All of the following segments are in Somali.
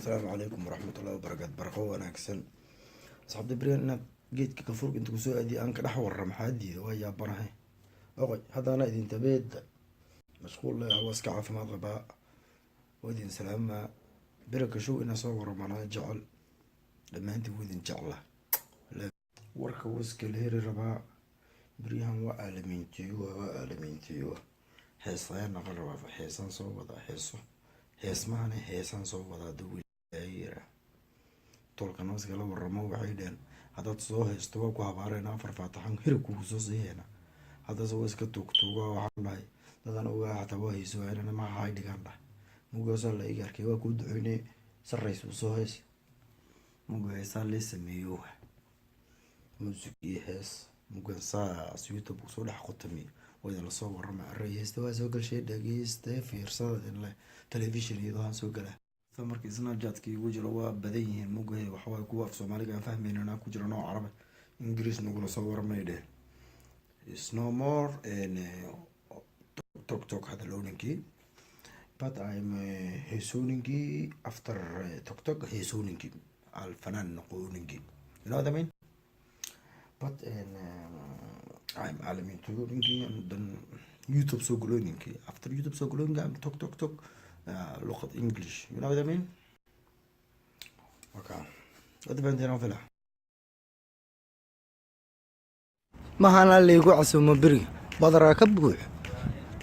Asalaamu calaykum waraxmatullahi wabarakaatu. Barako wanaagsan, asxaabta. Beryan inaad geedka kafurka inta kusoo aadiya aan ka dhex warra, maxaa diida? Waa yaabanahay. Oqoy, haddana idin tabeeda mashquul leh, waa iska caafimaad qabaa, waa idin salaamaa. Beraka show inaa soo warramanaa jecel, dhammaantiin waa idin jecla. Warka waska la heri rabaa. Beryahan waa aalamiintiyo, waa aalamiintiyo. Heesayaan naqan rabaa, heesaan soo wadaa, heeso heesmahane, heesaan soo wadaa. Dawiyara tolka naska la waramo, waxay dheheen haddaad soo haysto waa ku habaareyna, afar faataxan hirib kugu soo siiyeyna. Haddase waa iska tuugtuuga. Waxaan dhahay dadan ogaa xataa waa hayso inana maxaa dhigaan dhahay. Mugaasaa la iga arkay, waa kuu ducoynay, sarrays uu soo heys. Muga heesaa lee sameeyo, muusig iyo hees. Mugan saas YouTube uu soo dhex qotamiyo, waa idin lasoo warama. Array heesta waa soo galshay, dhageysta, fiirsada idin leh telefishin iyadoo aan soo galaa. Marka Snapchatka igu jiro waa badan yihiin. Mugahe waxawaay kuwa af Soomaaliga aan fahmaynin aan ku jira, nooc Carabi, Ingiriis nagula soo waramay dheh. Is no more tok tok hadalooninkii, but I'm heesooninkii. After tok tok heesooninkii alfanaan noqooninkii, you know what I mean? But I'm aalamiintooyinkii and then YouTube soo galooyinkii. After YouTube soo galooyinka, I'm tok tok tok luqad English, you know what I mean? Okay, wada fahanteen fila. Mahana laygu casuumo beriga badaraa ka buux,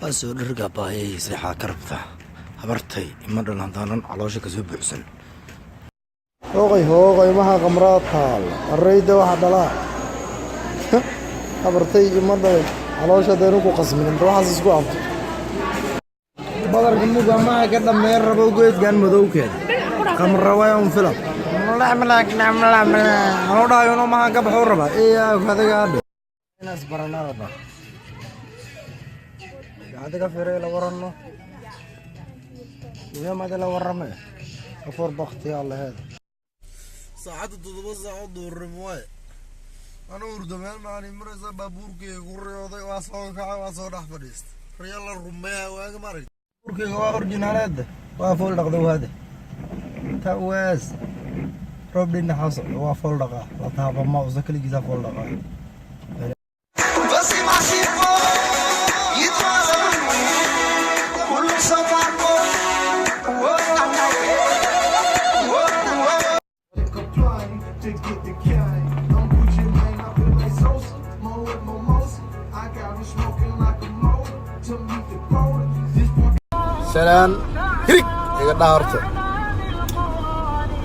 waa soo dhargaa baayay. Seexaa ka rabtaa? Habartay ima dhal haddaanan caloosha kasoo buuxsan. Hooqay hooqay, maha qamraa taal arrayda waxa dhalaa. Habartay ima dhalay caloosha haddaynu ku qasmin inta waxaas isku abto. Badarka muga maha ka dhammeyn rabo geedkan madowkeeda qamra way un filam anuu dhahayo inuu maha ka baxuu rabaa. Iya, adiga adhe inaas barana rabaa, adiga firay la warano iyo la warame afur baktiyaa laheed. Saacadda 7 saac oo duhurnimo waaye. Anuu hurdo meel maani maraysa, baabuurkeyga ku riyooday, waa soo kacay, waa soo dhex fadhiistay. Riyo la rumeeya waaga maarag. Baabuurkeyga waa orjinaaleeda, waa fool dhaqda waade ta waas roob dhinaca socdo, waa fool dhaqaa la taaba ma usa keligiisa fool dhaqaa. بس معصيبه يتواصلوا كل صفاقه. Applying to get the cane. I'm Gucci Mane, I feel like Sosa, Mo with Mimosa. I got me smoking like a motor to meet the quota. This boy Salaan hirig iga dhaa horta.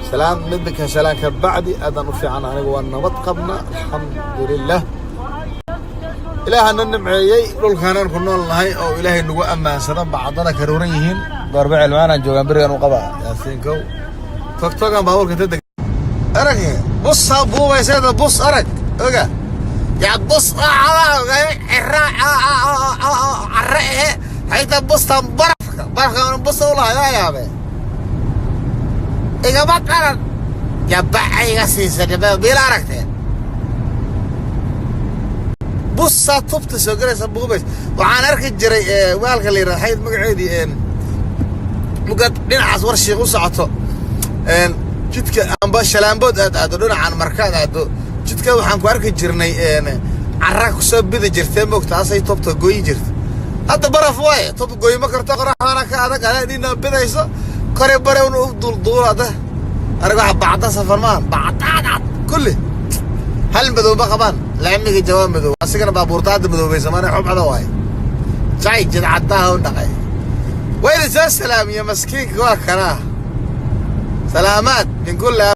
Salaan midka salaan ka bacdi, aadaan u fiican aniga, waa nabad qabna, alxamdulilah. Ilaahana nimceeyey dhulkaanaan ku nool nahay oo Ilaahay nagu ammaansada. Bacdana karuuran yihiin goorba cilmaanaan joogaan berigan u qabaa yaasiinkow togtogan baabuurka inta deg. Arag busaa buubayseeda, bus arag oga yaa bus carre ehe hayta bustan barafka barafka busa ulahay waa yaabe igama qaran yaa baca iga siisa biila aragteen busaa tubta soo galaysa buubays. Waxaan arki jiray waalka la yidhahda xayd magaceedii mugad dhinacaas war shiiq u socoto jidka amba Shalaambood aad aado, dhinacan markaad aado jidka waxaan ku arki jirnay carra kusoo bidi jirtee moogta, asay tubta goyi jirta. Hadda baraf waaye, tub goy ma karto, qoraxdana ka adag dhina bidayso kore bare un u duulduula. Ada arag waxa bacda safar maahan, bacdaadad kulli hal madow ma qabaan. Laamiga jawaab madow asigana baabuurta hadda madoobaysa maana xubcada waaye jay jidcadaha u dhaqay. Wayna soo salaamiye maskiinka, waa kanaa salaamaad min kulli.